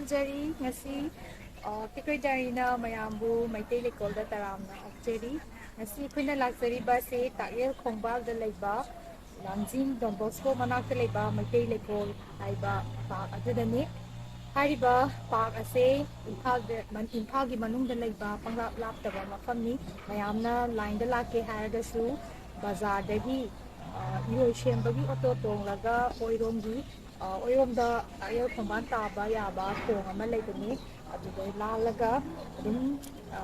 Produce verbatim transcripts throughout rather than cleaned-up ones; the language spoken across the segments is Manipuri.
ꯈꯨꯔꯨꯝꯖꯔꯤ꯫ ꯉꯁꯤ, ꯑ, ꯀꯦꯀꯣꯏ ꯗꯥꯏꯔꯤꯅ ꯃꯌꯥꯝꯕꯨ ꯃꯩꯇꯩ ꯂꯩꯀꯣꯜꯗ ꯇꯔꯥꯝꯅ ꯑꯣꯛꯆꯔꯤ꯫ ꯉꯁꯤ ꯑꯩꯈꯣꯏꯅ ꯂꯥꯛꯆꯔꯤꯕ ꯑꯁꯤ ꯇꯥꯛꯌꯦꯜ ꯈꯣꯡꯕꯥꯜꯗ ꯂꯩꯕ ꯂꯥꯡꯖꯤꯡ ꯗꯣꯟ ꯕꯣꯁꯀꯣ ꯃꯅꯥꯛꯇ ꯂꯩꯕ ꯃꯩꯇꯩ ꯂꯩꯀꯣꯜ ꯍꯥꯏꯕ ꯄꯥꯔꯛ ꯑꯗꯨꯗꯅꯤ꯫ ꯍꯥꯏꯔꯤꯕ ꯄꯥꯔꯛ ꯑꯁꯦ ꯏꯝꯐꯥꯜꯗ, ꯏꯝꯐꯥꯜꯒꯤ ꯃꯅꯨꯡꯗ ꯂꯩꯕ ꯄꯪꯂꯥꯞ ꯂꯥꯞꯇꯕ ꯃꯐꯝꯅꯤ꯫ ꯃꯌꯥꯝꯅ ꯂꯥꯏꯟꯗ ꯂꯥꯛꯀꯦ ꯍꯥꯏꯔꯒꯁꯨ ꯕꯖꯥꯔꯗꯒꯤ, ꯑ, ꯏꯔꯣꯏꯁꯦꯝꯕꯒꯤ ꯑꯣꯇꯣ ꯇꯣꯡꯂꯒ ꯑꯣꯏꯔꯣꯝꯒꯤ, ꯑ, ꯑꯣꯏꯔꯣꯝꯗ ꯇꯥꯛꯌꯦꯜ ꯈꯣꯡꯕꯥꯟ ꯇꯥꯕ ꯌꯥꯕ ꯊꯣꯡ ꯑꯃ ꯂꯩꯕꯅꯤ꯫ ꯑꯗꯨꯗ ꯂꯥꯜꯂꯒ ꯑꯗꯨꯝ, ꯑ,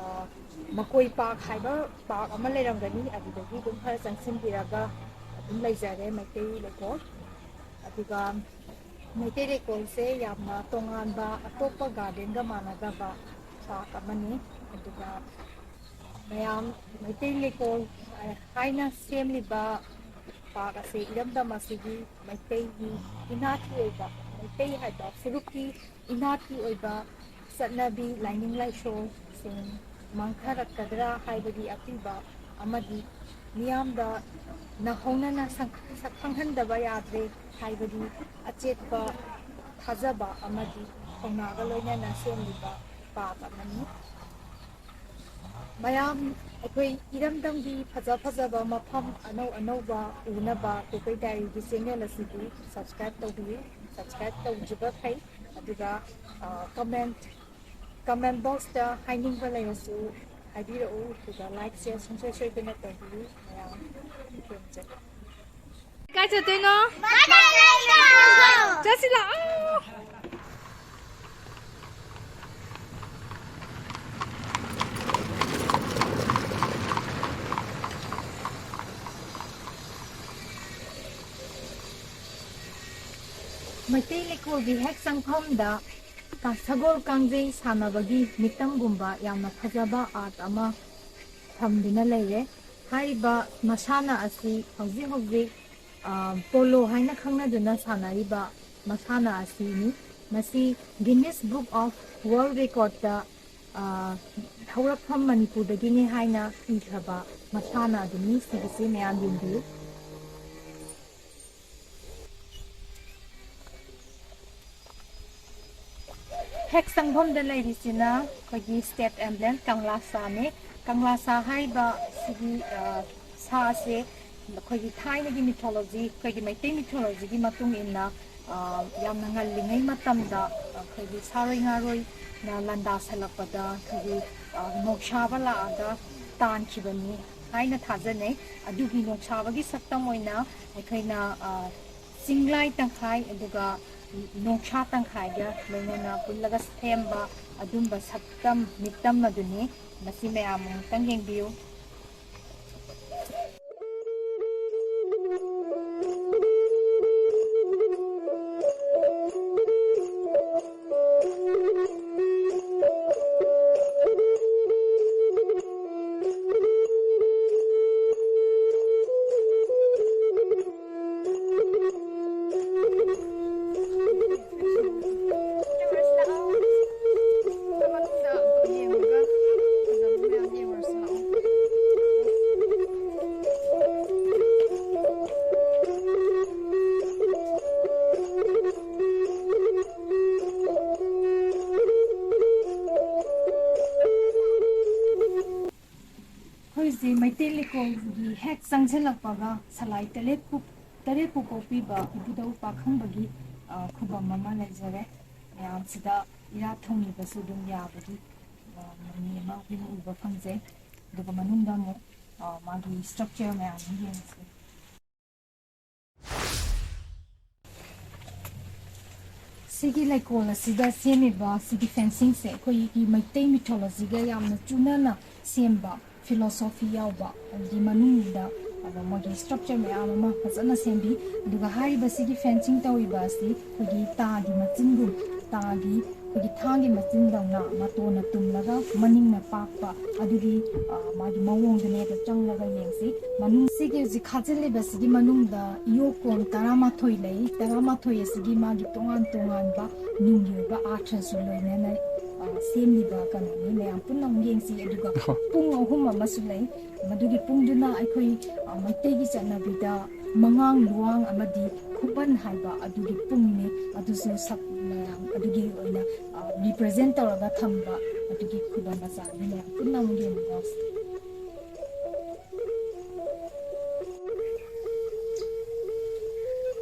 ꯃꯀꯣꯏ ꯄꯥꯔꯛ ꯍꯥꯏꯕ ꯄꯥꯔꯛ ꯑꯃ ꯂꯩꯔꯝꯒꯅꯤ꯫ ꯑꯗꯨꯗꯒꯤ ꯑꯗꯨꯝ ꯈꯔ ꯆꯪꯁꯤꯟꯕꯤꯔꯒ ꯑꯗꯨꯝ ꯂꯩꯖꯔꯦ ꯃꯩꯇꯩ ꯂꯩꯀꯣꯜ꯫ ꯑꯗꯨꯒ ꯃꯩꯇꯩ ꯂꯩꯀꯣꯜꯁꯦ ꯌꯥꯝꯅ ꯇꯣꯉꯥꯟꯕ, ꯑꯇꯣꯞꯄ ꯒꯥꯔꯗꯦꯟꯒ ꯃꯥꯟꯅꯗꯕ ꯄꯥꯔꯛ ꯑꯃꯅꯤ꯫ ꯑꯗꯨꯒ ꯃꯌꯥꯝ ꯃꯩꯇꯩ ꯂꯩꯀꯣꯜ ꯍꯥꯏꯅ ꯁꯦꯝꯂꯤꯕ ꯄꯥꯔꯛ ꯑꯁꯤ ꯏꯔꯝꯗꯝ ꯑꯁꯤꯒꯤ ꯃꯩꯇꯩꯒꯤ ꯏꯅꯥꯠꯀꯤ ꯑꯣꯏꯕ, ꯃꯩꯇꯩ ꯍꯥꯏꯕ ꯐꯨꯔꯨꯞꯀꯤ ꯏꯅꯥꯠꯀꯤ ꯑꯣꯏꯕ ꯆꯠꯅꯕꯤ, ꯂꯥꯏꯅꯤꯡ ꯂꯥꯏꯁꯣꯜꯁꯤꯡ ꯃꯥꯡꯊꯔꯛꯀꯗ꯭ꯔꯥ ꯍꯥꯏꯕꯒꯤ ꯑꯀꯤꯕ ꯑꯃꯗꯤ ꯃꯤꯌꯥꯝꯗ ꯅꯧꯍꯧꯅꯅ ꯁꯛ-, ꯁꯛꯈꯪꯍꯟꯗꯕ ꯌꯥꯗ꯭ꯔꯦ ꯍꯥꯏꯕꯒꯤ ꯑꯆꯦꯠꯄ ꯊꯥꯖꯕ ꯑꯃꯗꯤ ꯊꯧꯅꯥꯒ ꯂꯣꯏꯅꯅ ꯁꯦꯝꯂꯤꯕ ꯄꯥꯔꯛ ꯑꯃꯅꯤ꯫ ꯃꯌꯥꯝ ꯑꯩꯈꯣꯏ ꯏꯔꯝꯗꯝꯒꯤ ꯐꯖ ꯐꯖꯕ ꯃꯐꯝ ꯑꯅꯧ ꯑꯅꯧꯕ ꯎꯅꯕ ꯀꯦꯀꯣꯏ ꯗꯥꯏꯔꯤꯒꯤ ꯆꯦꯅꯦꯜ ꯑꯁꯤꯕꯨ ꯁꯕꯁꯀ꯭ꯔꯥꯏꯕ ꯇꯧꯕꯤꯌꯨ꯫ ꯁꯕꯁꯀ꯭ꯔꯥꯏꯕ ꯇꯧꯈꯤꯕ ꯐꯩ꯫ ꯑꯗꯨꯒ, ꯑ, ꯀꯃꯦꯟ, ꯀꯃꯦꯟ ꯕꯣꯛꯁꯇ ꯍꯥꯏꯅꯤꯡꯕ ꯂꯩꯔꯁꯨ ꯍꯥꯏꯕꯤꯔꯛꯎ꯫ ꯑꯗꯨꯒ ꯂꯥꯏꯛ, ꯁꯤꯌꯔ ꯁꯨꯡꯁꯣꯏ ꯁꯣꯏꯗꯅ ꯇꯧꯕꯤꯌꯨ꯫ ꯃꯌꯥꯝ ꯈꯨꯔꯨꯝꯖꯔꯤ꯫ ꯀꯥꯏ ꯆꯠꯇꯣꯏꯅꯣ? ꯆꯠꯁꯤ ꯂꯥꯛꯑꯣ꯫ ꯃꯩꯇꯩ ꯂꯩꯀꯣꯜꯒꯤ ꯍꯦꯛ ꯆꯪꯐꯝꯗ ꯀ-, ꯁꯒꯣꯜ ꯀꯥꯡꯖꯩ ꯁꯥꯟꯅꯕꯒꯤ ꯃꯤꯇꯝꯒꯨꯝꯕ ꯌꯥꯝꯅ ꯐꯖꯕ ꯑꯥꯔꯠ ꯑꯃ ꯊꯝꯗꯨꯅ ꯂꯩꯔꯦ꯫ ꯍꯥꯏꯔꯤꯕ ꯃꯁꯥꯟꯅ ꯑꯁꯤ ꯍꯧꯖꯤꯛ ꯍꯧꯖꯤꯛ, ꯑ, ꯄꯣꯂꯣ ꯍꯥꯏꯅ ꯈꯪꯅꯗꯨꯅ ꯁꯥꯟꯅꯔꯤꯕ ꯃꯁꯥꯟꯅ ꯑꯁꯤꯅꯤ꯫ ꯃꯁꯤ Guinness Book of World Recordꯇ, ꯑ, ꯍꯧꯔꯛꯐꯝ ꯃꯅꯤꯄꯨꯔꯗꯒꯤꯅꯤ ꯍꯥꯏꯅ ꯏꯈ꯭ꯔꯕ ꯃꯁꯥꯟꯅ ꯑꯗꯨꯅꯤ꯫ ꯁꯤꯒꯤꯁꯤ ꯃꯌꯥꯝ ꯌꯦꯡꯕꯤꯌꯨ꯫ ꯍꯦꯛ ꯆꯪꯐꯝꯗ ꯂꯩꯔꯤꯁꯤꯅ ꯑꯩꯈꯣꯏꯒꯤ state emblem ꯀꯪꯂꯥ ꯁꯥꯅꯤ꯫ ꯀꯪꯂꯥ ꯁꯥ ꯍꯥꯏꯔꯤꯕ ꯁꯤꯒꯤ, ꯑ, ꯁꯥ ꯑꯁꯦ ꯑꯩꯈꯣꯏꯒꯤ ꯊꯥꯏꯅꯒꯤ mythology, ꯑꯩꯈꯣꯏꯒꯤ ꯃꯩꯇꯩ mythologyꯒꯤ ꯃꯇꯨꯡ ꯏꯟꯅ, ꯑ, ꯌꯥꯝꯅ ꯉꯜꯂꯤꯉꯩ ꯃꯇꯝꯗ ꯑꯩꯈꯣꯏꯒꯤ ꯁꯥꯔꯣꯏ ꯉꯥꯔꯣꯏꯅ ꯂꯥꯟꯗꯥꯁꯜꯂꯛꯄꯗ ꯑꯩꯈꯣꯏꯒꯤ, ꯑ, ꯅꯣꯡꯁꯥꯕ ꯂꯥꯛꯑꯒ ꯇꯥꯟꯈꯤꯕꯅꯤ ꯍꯥꯏꯅ ꯊꯥꯖꯅꯩ꯫ ꯑꯗꯨꯒꯤ ꯅꯣꯡꯁꯥꯕꯒꯤ ꯁꯛꯇꯝ ꯑꯣꯏꯅ ꯑꯩꯈꯣꯏꯅ, ꯑ, ꯆꯤꯡꯂꯥꯏ ꯇꯪꯈꯥꯏ ꯑꯗꯨꯒ ꯅꯣꯡꯁꯥ ꯇꯪꯈꯥꯏꯒ ꯂꯣꯏꯅꯅ ꯄꯨꯜꯂꯒ ꯁꯦꯝꯕ ꯑꯗꯨꯝꯕ ꯁꯛꯇꯝ ꯃꯤꯠꯇꯝ ꯑꯗꯨꯅꯤ꯫ ꯃꯁꯤ ꯃꯌꯥꯝ ꯑꯃꯨꯛꯇꯪ ꯌꯦꯡꯕꯤꯌꯨ꯫ ꯑꯩꯈꯣꯏꯁꯦ ꯃꯩꯇꯩ ꯂꯩꯀꯣꯜꯒꯤ ꯍꯦꯛ ꯆꯪꯁꯤꯜꯂꯛꯄꯒ ꯁꯂꯥꯏ ꯇꯔꯦꯠꯄꯨ, ꯇꯔꯦꯠꯄꯨ ꯀꯣꯛꯄꯤꯕ ꯏꯕꯨꯙꯧ ꯄꯥꯈꯪꯕꯒꯤ, ꯑ, ꯈꯨꯕꯝ ꯑꯃ ꯂꯩꯖꯔꯦ꯫ ꯃꯌꯥꯝꯁꯤꯗ ꯏꯔꯥꯠ ꯊꯧꯅꯤꯕꯁꯨ ꯑꯗꯨꯝ ꯌꯥꯕꯒꯤ, ꯑ, ꯃꯃꯤ ꯑꯃ ꯑꯩꯈꯣꯏꯅ ꯎꯕ ꯐꯪꯖꯩ꯫ ꯑꯗꯨꯒ ꯃꯅꯨꯡꯗ ꯑꯃꯨꯛ, ꯑ, ꯃꯥꯒꯤ structure ꯃꯌꯥꯝ ꯑꯃ ꯌꯦꯡꯉꯁꯤ꯫ ꯁꯤꯒꯤ ꯂꯩꯀꯣꯜ ꯑꯁꯤꯗ ꯁꯦꯝꯃꯤꯕ ꯁꯤꯒꯤ fencingꯁꯦ ꯑꯩꯈꯣꯏꯒꯤ ꯃꯩꯇꯩ mythologyꯒ ꯌꯥꯝꯅ ꯆꯨꯅꯅ ꯁꯦꯝꯕ philosophy ꯌꯥꯎꯕ, ꯑꯗꯨꯒꯤ ꯃꯅꯨꯡꯗ, ꯑ, ꯃꯣꯏꯒꯤ structure ꯃꯌꯥꯝ ꯑꯃ ꯐꯖꯅ ꯁꯦꯝꯕꯤ꯫ ꯑꯗꯨꯒ ꯍꯥꯏꯔꯤꯕ ꯁꯤꯒꯤ fencing ꯇꯧꯔꯤꯕ ꯑꯁꯤ ꯑꯩꯈꯣꯏꯒꯤ ꯇꯥꯒꯤ ꯃꯆꯤꯟꯒꯨꯝ, ꯇꯥꯒꯤ ꯑꯩꯈꯣꯏꯒꯤ ꯊꯥꯡꯒꯤ ꯃꯆꯤꯟꯗꯧꯅ ꯃꯇꯣꯟꯅ ꯇꯨꯝꯂꯒ ꯃꯅꯤꯡꯅ ꯄꯥꯛꯄ ꯑꯗꯨꯒꯤ, ꯑ, ꯃꯥꯒꯤ ꯃꯑꯣꯡꯗꯨꯅꯦ꯫ ꯑꯗꯣ ꯆꯪꯂꯒ ꯌꯦꯡꯁꯤ꯫ ꯃꯅꯨꯡ ꯁꯤꯒꯤ ꯍꯧꯖꯤꯛ ꯈꯥꯖꯤꯜꯂꯤꯕꯁꯤꯒꯤ ꯃꯅꯨꯡꯗ ꯏꯌꯣꯛꯀꯣꯟ ꯇꯔꯥꯃꯥꯊꯣꯏ ꯂꯩ꯫ ꯇꯔꯥꯃꯥꯊꯣꯏ ꯑꯁꯤꯒꯤ ꯃꯥꯒꯤ ꯇꯣꯉꯥꯟ ꯇꯣꯉꯥꯟꯕ ꯅꯨꯡꯒꯤ ꯑꯣꯏꯕ ꯑꯥꯔꯊꯁꯨ ꯂꯣꯏꯅꯅ, ꯑ, ꯁꯦꯝꯂꯤꯕ ꯀꯩꯅꯣꯅꯤ꯫ ꯃꯌꯥꯝ ꯄꯨꯟꯅ ꯑꯃꯨꯛ ꯌꯦꯡꯁꯤ꯫ ꯑꯗꯨꯒ ꯄꯨꯡ ꯑꯍꯨꯝ ꯑꯃꯁꯨ ꯂꯩ꯫ ꯃꯗꯨꯒꯤ ꯄꯨꯡꯗꯨꯅ ꯑꯩꯈꯣꯏ, ꯑ, ꯃꯩꯇꯩꯒꯤ ꯆꯠꯅꯕꯤꯗ ꯃꯉꯥꯡ ꯂꯨꯋꯥꯡ ꯑꯃꯗꯤ ꯈꯨꯕꯟ ꯍꯥꯏꯕ ꯑꯗꯨꯒꯤ ꯄꯨꯡꯅꯤ꯫ ꯑꯗꯨꯁꯨ ꯁꯛ ꯃꯌꯥꯝ ꯑꯗꯨꯒꯤ ꯑꯣꯏꯅ, ꯑ, ꯔꯤꯄ꯭ꯔꯖꯦꯟ ꯇꯧꯔꯒ ꯊꯝꯕ ꯑꯗꯨꯒꯤ ꯈꯨꯗꯝ ꯃꯆꯥ ꯑꯅꯤ ꯃꯌꯥꯝ ꯄꯨꯟꯅ ꯑꯃꯨꯛ ꯌꯦꯡꯃꯤꯟꯅꯁꯤ꯫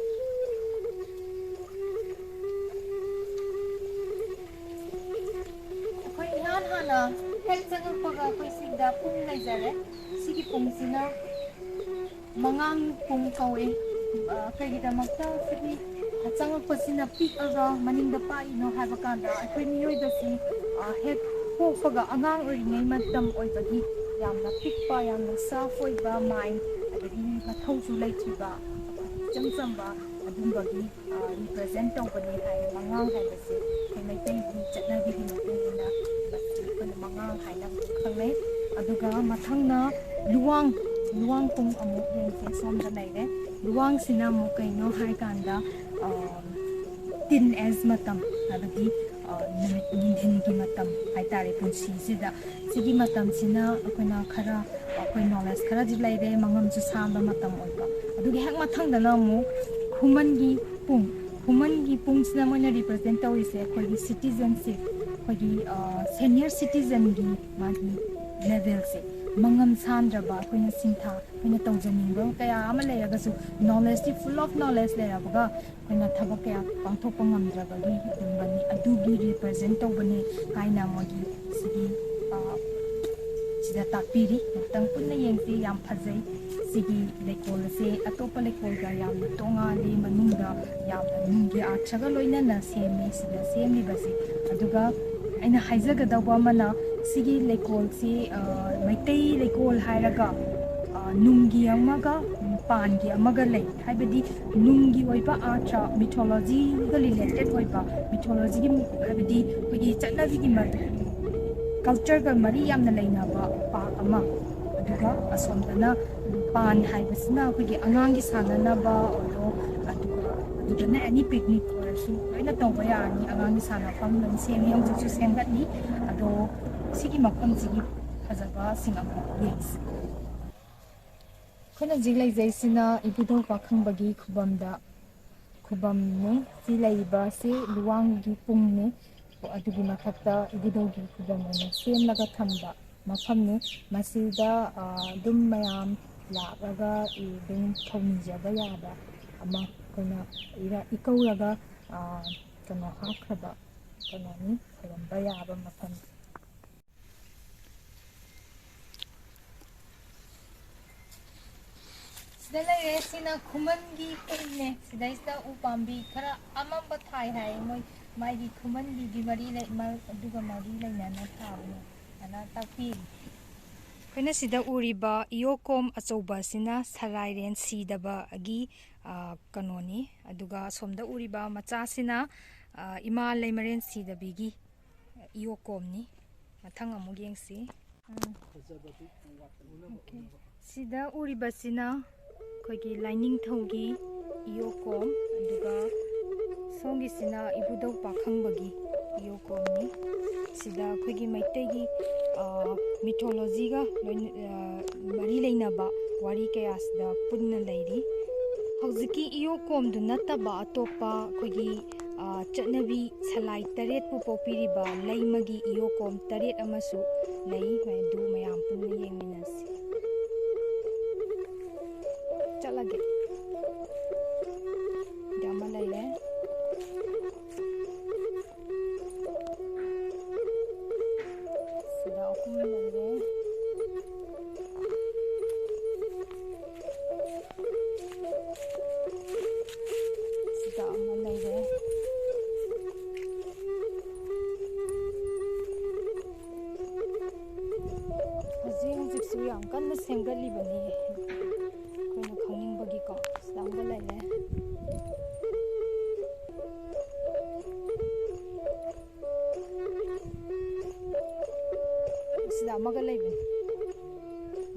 ꯑꯩꯈꯣꯏ ꯏꯍꯥꯟ ꯍꯥꯟꯅ ꯍꯦꯛ ꯆꯪꯉꯛꯄꯒ ꯑꯩꯈꯣꯏ ꯁꯤꯗ ꯄꯨꯡ ꯂꯩꯖꯔꯦ꯫ ꯁꯤꯒꯤ ꯄꯨꯡꯁꯤꯅ ꯃꯉꯥꯡ ꯄꯨꯡ ꯀꯧꯏ꯫ ꯑ, ꯀꯩꯒꯤꯗꯃꯛꯇ ꯁꯤꯒꯤ ꯆꯪꯉꯛꯄꯁꯤꯅ ꯄꯤꯛꯑꯒ ꯃꯅꯤꯡꯗ ꯄꯥꯛꯏꯅꯣ ꯍꯥꯏꯕ ꯀꯥꯟꯗ, ꯑꯩꯈꯣꯏ ꯃꯤꯑꯣꯏꯕꯁꯤ, ꯑ, ꯍꯦꯛ ꯄꯣꯛꯄꯒ ꯑꯉꯥꯡ ꯑꯣꯏꯔꯤꯉꯩ ꯃꯇꯝ ꯑꯣꯏꯕꯒꯤ ꯌꯥꯝꯅ ꯄꯤꯛꯄ, ꯌꯥꯝꯅ ꯁꯥꯐ ꯑꯣꯏꯕ ꯃꯥꯏꯟ, ꯑꯗꯒꯤ ꯃꯊꯧꯁꯨ ꯂꯩꯇ꯭ꯔꯤꯕ, ꯏꯆꯝ ꯆꯝꯕ ꯑꯗꯨꯝꯕꯒꯤ, ꯑ, ꯔꯤꯄ꯭ꯔꯖꯦꯟ ꯇꯧꯕꯅꯤ ꯍꯥꯏ꯫ ꯃꯉꯥꯡ ꯍꯥꯏꯕꯁꯤ ꯑꯩꯈꯣꯏ ꯃꯩꯇꯩꯒꯤ ꯆꯠꯅꯕꯤꯒꯤ ꯃꯇꯨꯡ ꯏꯟꯅ ꯃꯁꯤ ꯑꯩꯈꯣꯏꯅ ꯃꯉꯥꯡ ꯍꯥꯏꯅ ꯈꯪꯅꯩ꯫ ꯑꯗꯨꯒ ꯃꯊꯪꯅ ꯂꯨꯋꯥꯡ, ꯂꯨꯋꯥꯡ ꯄꯨꯡ ꯑꯃꯨꯛ ꯌꯦꯡꯁꯦ꯫ ꯁꯣꯝꯗ ꯂꯩꯔꯦ꯫ ꯂꯨꯋꯥꯡꯁꯤꯅ ꯑꯃꯨꯛ ꯀꯩꯅꯣ ꯍꯥꯏꯀꯥꯟꯗ, ꯑ, ꯇꯤꯟ ꯑꯦꯖ ꯃꯇꯝ, ꯍꯥꯏꯕꯗꯤ, ꯑ, ꯅꯨꯃꯤꯠ ꯅꯨꯡꯊꯤꯟꯒꯤ ꯃꯇꯝ ꯍꯥꯏꯇꯥꯔꯦ, ꯄꯨꯟꯁꯤꯁꯤꯗ꯫ ꯁꯤꯒꯤ ꯃꯇꯝꯁꯤꯅ ꯑꯩꯈꯣꯏꯅ ꯈꯔ, ꯑꯩꯈꯣꯏ ꯅꯣꯂꯦꯖ ꯈꯔꯗꯤ ꯂꯩꯔꯦ, ꯃꯉꯝꯁꯨ ꯁꯥꯟꯕ ꯃꯇꯝ ꯑꯣꯏꯕ꯫ ꯑꯗꯨꯒꯤ ꯍꯦꯛ ꯃꯊꯪꯗꯅ ꯑꯃꯨꯛ ꯈꯨꯃꯟꯒꯤ ꯄꯨꯡ, ꯈꯨꯃꯟꯒꯤ ꯄꯨꯡꯁꯤꯅ ꯃꯣꯏꯅ ꯔꯤꯄ꯭ꯔꯖꯦꯟ ꯇꯧꯔꯤꯁꯦ ꯑꯩꯈꯣꯏꯒꯤ ꯁꯤꯇꯤꯖꯟꯁꯤꯞ, ꯑꯩꯈꯣꯏꯒꯤ, ꯑ, ꯁꯦꯅꯤꯌꯔ ꯁꯤꯇꯤꯖꯟꯒꯤ ꯃꯥꯒꯤ ꯂꯦꯚꯦꯜꯁꯦ, ꯃꯉꯝ ꯁꯥꯟꯗ꯭ꯔꯕ ꯑꯩꯈꯣꯏꯅ ꯁꯤꯡꯊꯥ, ꯑꯩꯈꯣꯏꯅ ꯇꯧꯖꯅꯤꯡꯕ ꯀꯌꯥ ꯑꯃ ꯂꯩꯔꯒꯁꯨ, ꯅꯣꯂꯦꯖꯇꯤ ꯐꯨꯜ ꯑꯣꯐ ꯅꯣꯂꯦꯖ ꯂꯩꯔꯕꯒ ꯑꯩꯈꯣꯏꯅ ꯊꯕꯛ ꯀꯌꯥ ꯄꯥꯡꯊꯣꯛꯄ ꯉꯝꯗ꯭ꯔꯕꯒꯤ ꯑꯗꯨꯝꯕꯅꯤ꯫ ꯑꯗꯨꯒꯤ ꯔꯤꯄ꯭ꯔꯖꯦꯟ ꯇꯧꯕꯅꯤ ꯍꯥꯏꯅ ꯃꯣꯏꯒꯤ ꯁꯤꯒꯤ, ꯑ, ꯁꯤꯗ ꯇꯥꯛꯄꯤꯔꯤ꯫ ꯑꯃꯨꯛꯇꯪ ꯄꯨꯟꯅ ꯌꯦꯡꯁꯤ꯫ ꯌꯥꯝ ꯐꯖꯩ꯫ ꯁꯤꯒꯤ ꯂꯩꯀꯣꯜ ꯑꯁꯦ ꯑꯇꯣꯞꯄ ꯂꯩꯀꯣꯜꯒ ꯌꯥꯝꯅ ꯇꯣꯉꯥꯜꯂꯤ꯫ ꯃꯅꯨꯡꯗ ꯌꯥꯝꯅ ꯅꯨꯡꯒꯤ ꯑꯥꯔꯊꯒ ꯂꯣꯏꯅꯅ ꯁꯦꯝꯃꯤ ꯁꯤꯗ ꯁꯦꯝꯂꯤꯕꯁꯤ꯫ ꯑꯗꯨꯒ ꯑꯩꯅ ꯍꯥꯏꯖꯒꯗꯧꯕ ꯑꯃꯅ, ꯁꯤꯒꯤ ꯂꯩꯀꯣꯜꯁꯤ, ꯑ, ꯃꯩꯇꯩ ꯂꯩꯀꯣꯜ ꯍꯥꯏꯔꯒ, ꯑ, ꯅꯨꯡꯒꯤ ꯑꯃꯒ ꯄꯥꯟꯒꯤ ꯑꯃꯒ ꯂꯩ꯫ ꯍꯥꯏꯕꯗꯤ ꯅꯨꯡꯒꯤ ꯑꯣꯏꯕ ꯑꯥꯔꯊ, ꯃꯤꯊꯣꯂꯣꯖꯤꯒ ꯔꯤꯂꯦꯇꯦꯠ ꯑꯣꯏꯕ, ꯃꯤꯊꯣꯂꯣꯖꯤꯒꯤ, ꯍꯥꯏꯕꯗꯤ ꯑꯩꯈꯣꯏꯒꯤ ꯆꯠꯅꯕꯤꯒꯤ ꯃꯔꯤ, ꯀꯜꯆꯔꯒ ꯃꯔꯤ ꯌꯥꯝꯅ ꯂꯩꯅꯕ ꯄꯥꯔꯛ ꯑꯃ꯫ ꯑꯗꯨꯒ ꯑꯁꯣꯝꯗꯅ ꯄꯥꯟ ꯍꯥꯏꯕꯁꯤꯅ ꯑꯩꯈꯣꯏꯒꯤ ꯑꯉꯥꯡꯒꯤ ꯁꯥꯟꯅꯅꯕ ꯑꯣꯏꯔꯣ, ꯑꯗꯨꯒ ꯑꯗꯨꯗꯅ ꯑꯦꯅꯤ ꯄꯤꯛꯅꯤꯛ ꯑꯣꯏꯔꯁꯨ ꯂꯣꯏꯅ ꯇꯧꯕ ꯌꯥꯔꯅꯤ꯫ ꯑꯉꯥꯡꯒꯤ ꯁꯥꯟꯅꯐꯝ ꯂꯣꯏ ꯁꯦꯝꯃꯤ, ꯍꯧꯖꯤꯛꯁꯨ ꯁꯦꯝꯒꯠꯂꯤ꯫ ꯑꯗꯣ ꯁꯤꯒꯤ ꯃꯐꯝꯁꯤꯒꯤ ꯐꯖꯕꯁꯤꯡ ꯑꯃ ꯌꯦꯡꯁꯤ꯫ ꯑꯩꯈꯣꯏꯅ ꯍꯧꯖꯤꯛ ꯂꯩꯖꯩꯁꯤꯅ ꯏꯕꯨꯙꯧ ꯄꯥꯈꯪꯕꯒꯤ ꯈꯨꯕꯝꯗ, ꯈꯨꯕꯝꯅꯤ꯫ ꯁꯤ ꯂꯩꯔꯤꯕꯁꯤ ꯂꯨꯋꯥꯡꯒꯤ ꯄꯨꯡꯅꯤ꯫ ꯑꯗꯨꯒꯤ ꯃꯊꯛꯇ ꯏꯕꯨꯙꯧꯒꯤ ꯈꯨꯕꯝ ꯑꯣꯏꯅ ꯁꯦꯝꯂꯒ ꯊꯝꯕ ꯃꯐꯝꯅꯤ꯫ ꯃꯁꯤꯗ, ꯑ, ꯑꯗꯨꯝ ꯃꯌꯥꯝ ꯂꯥꯛꯂꯒ ꯑꯗꯨꯝ ꯊꯧꯅꯤꯖꯕ ꯌꯥꯕ ꯑꯃ ꯑꯩꯈꯣꯏꯅ ꯏꯔ-, ꯏꯀꯧꯔꯒ, ꯑ, ꯀꯩꯅꯣ ꯍꯥꯞꯈ꯭ꯔꯕ ꯀꯩꯅꯣꯅꯤ, ꯈꯨꯔꯨꯝꯕ ꯌꯥꯕ ꯃꯐꯝ꯫ ꯁꯤꯗ ꯂꯩꯔꯦ꯫ ꯁꯤꯅ ꯈꯨꯃꯟꯒꯤ ꯀꯨꯝꯅꯦ꯫ ꯁꯤꯗꯩꯁꯤꯗ ꯎ ꯄꯥꯝꯕꯤ ꯈꯔ ꯑꯃꯝꯕ ꯊꯥꯏ ꯍꯥꯏ꯫ ꯃꯣꯏ ꯃꯥꯒꯤ ꯈꯨꯃꯟꯒꯤꯗꯤ ꯃꯔꯤ ꯂꯩ-, ꯃ-, ꯑꯗꯨꯒ ꯃꯔꯤ ꯂꯩꯅꯅ ꯊꯥꯕꯅꯦ ꯑꯅ ꯇꯥꯛꯄꯤ꯫ ꯑꯩꯈꯣꯏꯅ ꯁꯤꯗ ꯎꯔꯤꯕ ꯏꯌꯣꯀꯣꯝ ꯑꯆꯧꯕ ꯑꯁꯤꯅ ꯁꯂꯥꯏꯔꯦꯟ ꯁꯤꯗꯕꯒꯤ, ꯑ, ꯀꯩꯅꯣꯅꯤ꯫ ꯑꯗꯨꯒ ꯑꯁꯣꯝꯗ ꯎꯔꯤꯕ ꯃꯆꯥꯁꯤꯅ, ꯑ, ꯏꯃꯥ ꯂꯩꯃꯔꯦꯟ ꯁꯤꯗꯕꯤꯒꯤ ꯏꯌꯣꯀꯣꯝꯅꯤ꯫ ꯃꯊꯪ ꯑꯃꯨꯛ ꯌꯦꯡꯁꯤ꯫ ꯎꯝ꯫ ꯐꯖꯕꯗꯤ ꯋꯥꯠꯄꯅꯤ꯫ ꯑꯣꯀꯦ꯫ ꯁꯤꯗ ꯎꯔꯤꯕꯁꯤꯅ ꯑꯩꯈꯣꯏꯒꯤ ꯂꯥꯏꯅꯤꯡꯊꯧꯒꯤ ꯏꯌꯣꯀꯣꯝ, ꯑꯗꯨꯒ ꯁꯣꯝꯒꯤꯁꯤꯅ ꯏꯕꯨꯙꯧ ꯄꯥꯈꯪꯕꯒꯤ ꯏꯌꯣꯀꯣꯝꯅꯤ꯫ ꯁꯤꯗ ꯑꯩꯈꯣꯏꯒꯤ ꯃꯩꯇꯩꯒꯤ, ꯑ, ꯃꯤꯊꯣꯂꯣꯖꯤꯒ ꯂꯣꯏꯅ-, ꯑ, ꯃꯔꯤ ꯂꯩꯅꯕ ꯋꯥꯔꯤ ꯀꯌꯥꯁꯤꯗ ꯄꯨꯟꯅ ꯂꯩꯔꯤ꯫ ꯍꯧꯖꯤꯛꯀꯤ ꯏꯌꯣꯀꯣꯝꯗꯨ ꯅꯠꯇꯕ ꯑꯇꯣꯞꯄ ꯑꯩꯈꯣꯏꯒꯤ, ꯑ, ꯆꯠꯅꯕꯤ ꯁꯂꯥꯏ ꯇꯔꯦꯠꯄꯨ ꯄꯣꯛꯄꯤꯔꯤꯕ ꯂꯩꯃꯒꯤ ꯏꯌꯣꯀꯣꯝ ꯇꯔꯦꯠ ꯑꯃꯁꯨ ꯂꯩ꯫ ꯃꯗꯨ ꯃꯌꯥꯝ ꯄꯨꯟꯅ ꯌꯦꯡꯃꯤꯟꯅꯁꯤ꯫ ꯆꯠꯂꯒꯦ꯫ ꯁꯤꯗ ꯑꯃ ꯂꯩꯔꯦ꯫ ꯁꯤꯗ ꯑꯍꯨꯝ ꯂꯩꯔꯦ꯫ ꯁꯤꯗ ꯑꯃ ꯂꯩꯔꯦ꯫ ꯍꯧꯖꯤꯛ ꯍꯧꯖꯤꯛꯁꯨ ꯌꯥꯝ ꯀꯟꯅ ꯁꯦꯝꯒꯠꯂꯤꯕꯅꯤ꯫ ꯑꯩꯈꯣꯏꯅ ꯈꯪꯅꯤꯡꯕꯒꯤꯀꯣ꯫ ꯁꯤꯗ ꯑꯃꯒ ꯂꯩꯔꯦ꯫ ꯁꯤꯗ ꯑꯃꯒ ꯂꯩꯕꯅꯤ꯫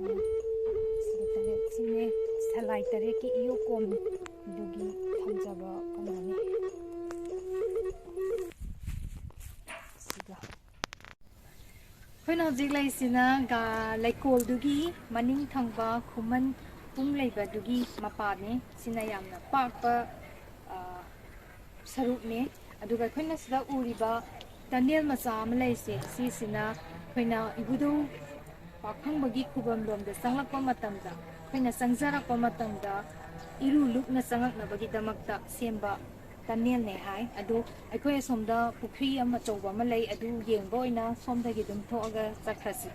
ꯎꯝ꯫ ꯁꯤꯗ ꯇꯔꯦꯠ꯫ ꯁꯤꯅꯦ ꯁꯂꯥꯏ ꯇꯔꯦꯠꯀꯤ ꯏꯌꯣꯀꯣꯝ ꯑꯗꯨꯒꯤ ꯊꯝꯖꯕ ꯀꯩꯅꯣꯅꯤ꯫ ꯁꯤꯒ꯫ ꯑꯩꯈꯣꯏꯅ ꯍꯧꯖꯤꯛ ꯂꯩꯁꯤꯅ ꯒꯥ-, ꯂꯩꯀꯣꯜꯗꯨꯒꯤ ꯃꯅꯤꯡ ꯊꯪꯕ ꯈꯨꯃꯟ ꯄꯨꯡ ꯂꯩꯕꯗꯨꯒꯤ ꯃꯄꯥꯅꯦ꯫ ꯁꯤꯅ ꯌꯥꯝꯅ ꯄꯥꯛꯄ, ꯑ, ꯁꯔꯨꯛꯅꯦ꯫ ꯑꯗꯨꯒ ꯑꯩꯈꯣꯏꯅ ꯁꯤꯗ ꯎꯔꯤꯕ ꯇꯅꯦꯜ ꯃꯆꯥ ꯑꯃ ꯂꯩꯔꯤꯁꯦ, ꯁꯤꯁꯤꯅ ꯑꯩꯈꯣꯏꯅ ꯏꯕꯨꯙꯧ ꯄꯥꯈꯪꯕꯒꯤ ꯈꯨꯕꯝ ꯂꯣꯝꯗ ꯆꯪꯂꯛꯄ ꯃꯇꯝꯗ, ꯑꯩꯈꯣꯏꯅ ꯆꯪꯖꯔꯛꯄ ꯃꯇꯝꯗ ꯏꯔꯨ ꯂꯨꯞꯅ ꯆꯪꯉꯛꯅꯕꯒꯤꯗꯃꯛꯇ ꯁꯦꯝꯕ ꯇꯅꯦꯜꯅꯦ ꯍꯥꯏ꯫ ꯑꯗꯣ ꯑꯩꯈꯣꯏ ꯑꯁꯣꯝꯗ ꯄꯨꯈ꯭ꯔꯤ ꯑꯃ ꯑꯆꯧꯕ ꯑꯃ ꯂꯩ, ꯑꯗꯨ ꯌꯦꯡꯕ ꯑꯣꯏꯅ ꯁꯣꯝꯗꯒꯤ ꯑꯗꯨꯝ ꯊꯣꯛꯑꯒ ꯆꯠꯈ꯭ꯔꯁꯤ꯫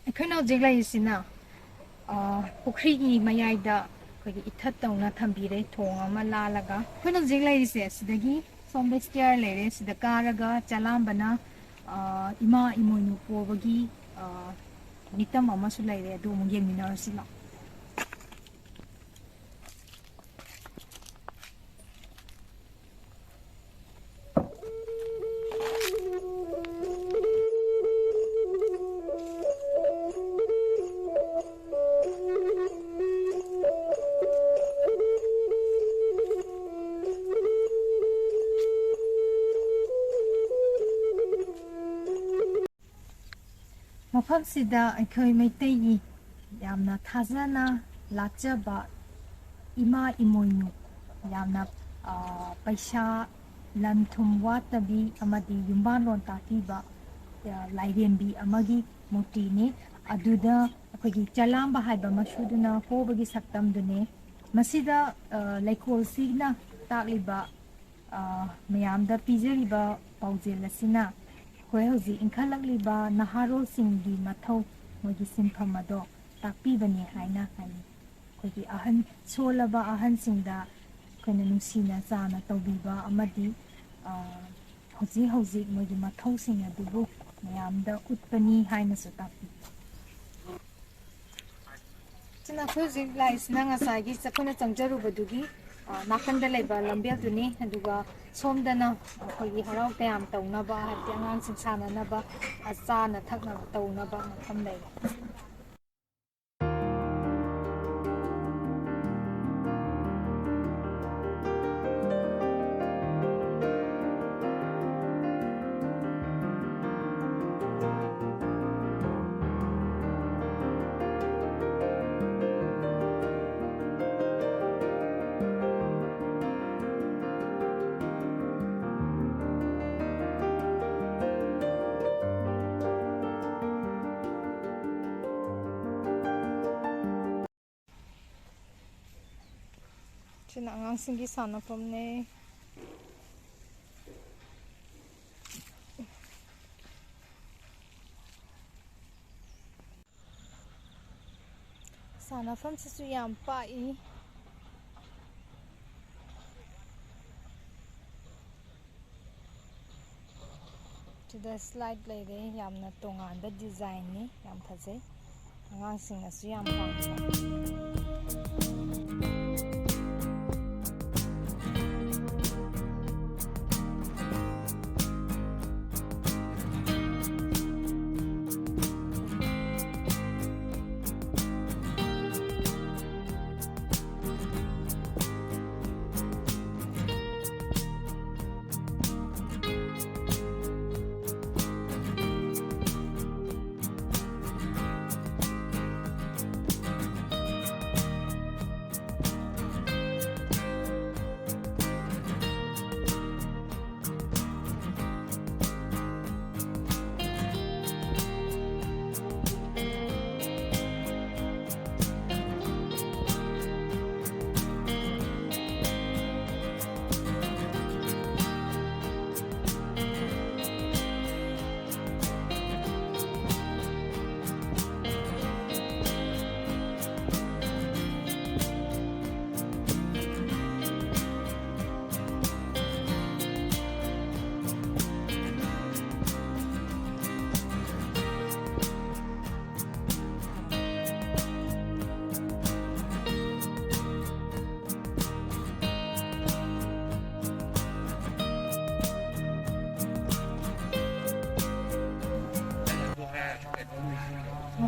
ꯑꯩꯈꯣꯏꯅ ꯍꯧꯖꯤꯛ ꯂꯩꯔꯤꯁꯤꯅ, ꯑ, ꯄꯨꯈ꯭ꯔꯤꯒꯤ ꯃꯌꯥꯏꯗ ꯑꯩꯈꯣꯏꯒꯤ ꯏꯊꯠ ꯇꯧꯅ ꯊꯝꯕꯤꯔꯦ, ꯊꯣꯡ ꯑꯃ ꯂꯥꯜꯂꯒ꯫ ꯑꯩꯈꯣꯏꯅ ꯍꯧꯖꯤꯛ ꯂꯩꯔꯤꯁꯦ ꯁꯤꯗꯒꯤ ꯁꯣꯝꯗ stair ꯂꯩꯔꯦ, ꯁꯤꯗ ꯀꯥꯔꯒ ꯆꯂꯥꯝꯕꯅ, ꯑ, ꯏꯃꯥ ꯏꯃꯣꯏꯅꯨ ꯄꯣꯕꯒꯤ, ꯑ, ꯃꯤꯇꯝ ꯑꯃꯁꯨ ꯂꯩꯔꯦ, ꯑꯗꯨ ꯑꯃꯨꯛ ꯌꯦꯡꯃꯤꯟꯅꯔꯁꯤ ꯂꯥꯎ꯫ ꯃꯐꯝꯁꯤꯗ ꯑꯩꯈꯣꯏ ꯃꯩꯇꯩꯒꯤ ꯌꯥꯝꯅ ꯊꯥꯖꯅ ꯂꯥꯠꯆꯕ ꯏꯃꯥ ꯏꯃꯣꯏꯅꯨ, ꯌꯥꯝꯅ, ꯑ, ꯄꯩꯁꯥ ꯂꯟ ꯊꯨꯝ ꯋꯥꯠꯇꯕꯤ ꯑꯃꯗꯤ ꯌꯨꯝꯕꯥꯟꯂꯣꯟ ꯇꯥꯛꯄꯤꯕ, ꯑ, ꯂꯥꯏꯔꯦꯝꯕꯤ ꯑꯃꯒꯤ ꯃꯨꯔꯇꯤꯅꯤ꯫ ꯑꯗꯨꯗ ꯑꯩꯈꯣꯏꯒꯤ ꯆꯂꯥꯝꯕ ꯍꯥꯏꯕ ꯃꯁꯨꯗꯨꯅ ꯄꯣꯕꯒꯤ ꯁꯛꯇꯝꯗꯨꯅꯦ꯫ ꯃꯁꯤꯗ, ꯑ, ꯂꯩꯀꯣꯜꯁꯤꯅ ꯇꯥꯛꯂꯤꯕ, ꯑ, ꯃꯌꯥꯝꯗ ꯄꯤꯖꯔꯤꯕ ꯄꯥꯎꯖꯦꯜ ꯑꯁꯤꯅ ꯑꯩꯈꯣꯏ ꯍꯧꯖꯤꯛ ꯏꯟꯈꯠꯂꯛꯂꯤꯕ ꯅꯍꯥꯔꯣꯜꯁꯤꯡꯒꯤ ꯃꯊꯧ, ꯃꯣꯏꯒꯤ ꯁꯤꯟꯐꯝ ꯑꯗꯣ ꯇꯥꯛꯄꯤꯕꯅꯤ ꯍꯥꯏꯅ ꯍꯥꯏꯅꯤꯡꯏ꯫ ꯑꯩꯈꯣꯏꯒꯤ ꯑꯍꯟ, ꯁꯣꯜꯂꯕ ꯑꯍꯟꯁꯤꯡꯗ ꯑꯩꯈꯣꯏꯅ ꯅꯨꯡꯁꯤꯅ ꯆꯥꯅ ꯇꯧꯕꯤꯕ ꯑꯃꯗꯤ, ꯑ, ꯍꯧꯖꯤꯛ ꯍꯧꯖꯤꯛ ꯃꯣꯏꯒꯤ ꯃꯊꯧꯁꯤꯡ ꯑꯗꯨꯕꯨ ꯃꯌꯥꯝꯗ ꯎꯠꯄꯅꯤ ꯍꯥꯏꯅꯁꯨ ꯇꯥꯛꯄꯤ꯫ ꯁꯤꯅ ꯑꯩꯈꯣꯏ ꯍꯧꯖꯤꯛ ꯂꯥꯛꯏꯁꯤꯅ ꯉꯁꯥꯏꯒꯤ ꯑꯩꯈꯣꯏꯅ ꯆꯪꯖꯔꯨꯕꯗꯨꯒꯤ ꯑ, ꯅꯥꯀꯟꯗ ꯂꯩꯕ ꯂꯝꯕꯦꯜꯗꯨꯅꯤ꯫ ꯑꯗꯨꯒ ꯁꯣꯝꯗꯅ ꯑꯩꯈꯣꯏꯒꯤ ꯍꯔꯥꯎ ꯇꯌꯥꯝ ꯇꯧꯅꯕ, ꯍꯥꯏꯕꯗꯤ ꯑꯉꯥꯡꯁꯤꯡ ꯁꯥꯟꯅꯅꯕ, ꯑ, ꯆꯥꯅ ꯊꯛꯅꯕ ꯇꯧꯅꯕ ꯃꯐꯝ ꯂꯩꯔꯦ꯫ ꯁꯤꯅ ꯑꯉꯥꯡꯁꯤꯡꯒꯤ ꯁꯥꯟꯅꯐꯝꯅꯦ꯫ ꯁꯥꯟꯅꯐꯝꯁꯤꯁꯨ ꯌꯥꯝ ꯄꯥꯛꯏ꯫ ꯁꯤꯗ slide ꯂꯩꯔꯦ, ꯌꯥꯝꯅ ꯇꯣꯉꯥꯟꯕ designꯅꯤ, ꯌꯥꯝ ꯐꯖꯩ꯫ ꯑꯉꯥꯡꯁꯤꯡꯅꯁꯨ ꯌꯥꯝ ꯄꯥꯝꯕ꯫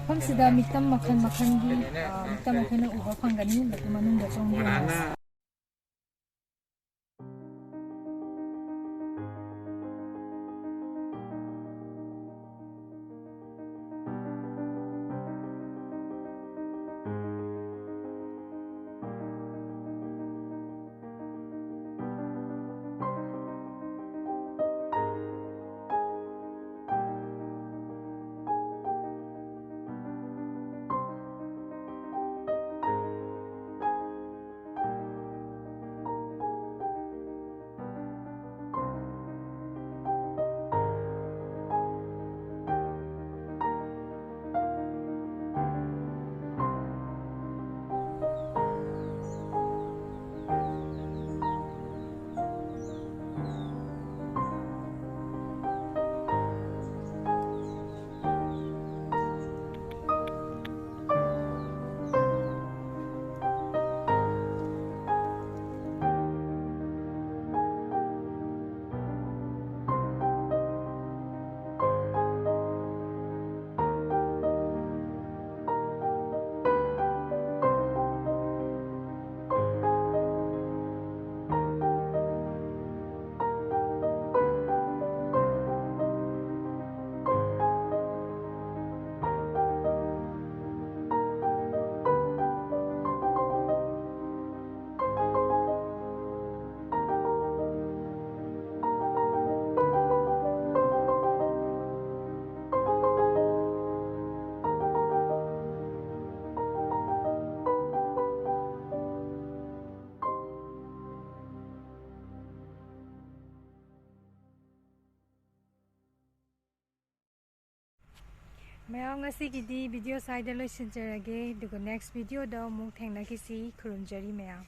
ꯃꯐꯝꯁꯤꯗ ꯃꯤꯛꯇꯝ ꯃꯈꯜ ꯃꯈꯜꯒꯤ, ꯑ, ꯃꯤꯛꯇꯝ ꯑꯩꯈꯣꯏꯅ ꯎꯕ ꯐꯪꯒꯅꯤ꯫ ꯃꯗꯨ ꯃꯅꯨꯡꯗ ꯆꯪꯕꯤꯌꯨ꯫ ꯃꯌꯥꯝ, ꯉꯁꯤꯒꯤꯗꯤ video ꯁ꯭ꯋꯥꯏꯗ ꯂꯣꯏꯁꯤꯟꯖꯔꯒꯦ, ꯑꯗꯨꯒ next video ꯗ ꯑꯃꯨꯛ ꯊꯦꯡꯅꯈꯤꯁꯤ꯫ ꯈꯨꯔꯨꯝꯖꯔꯤ ꯃꯌꯥꯝ꯫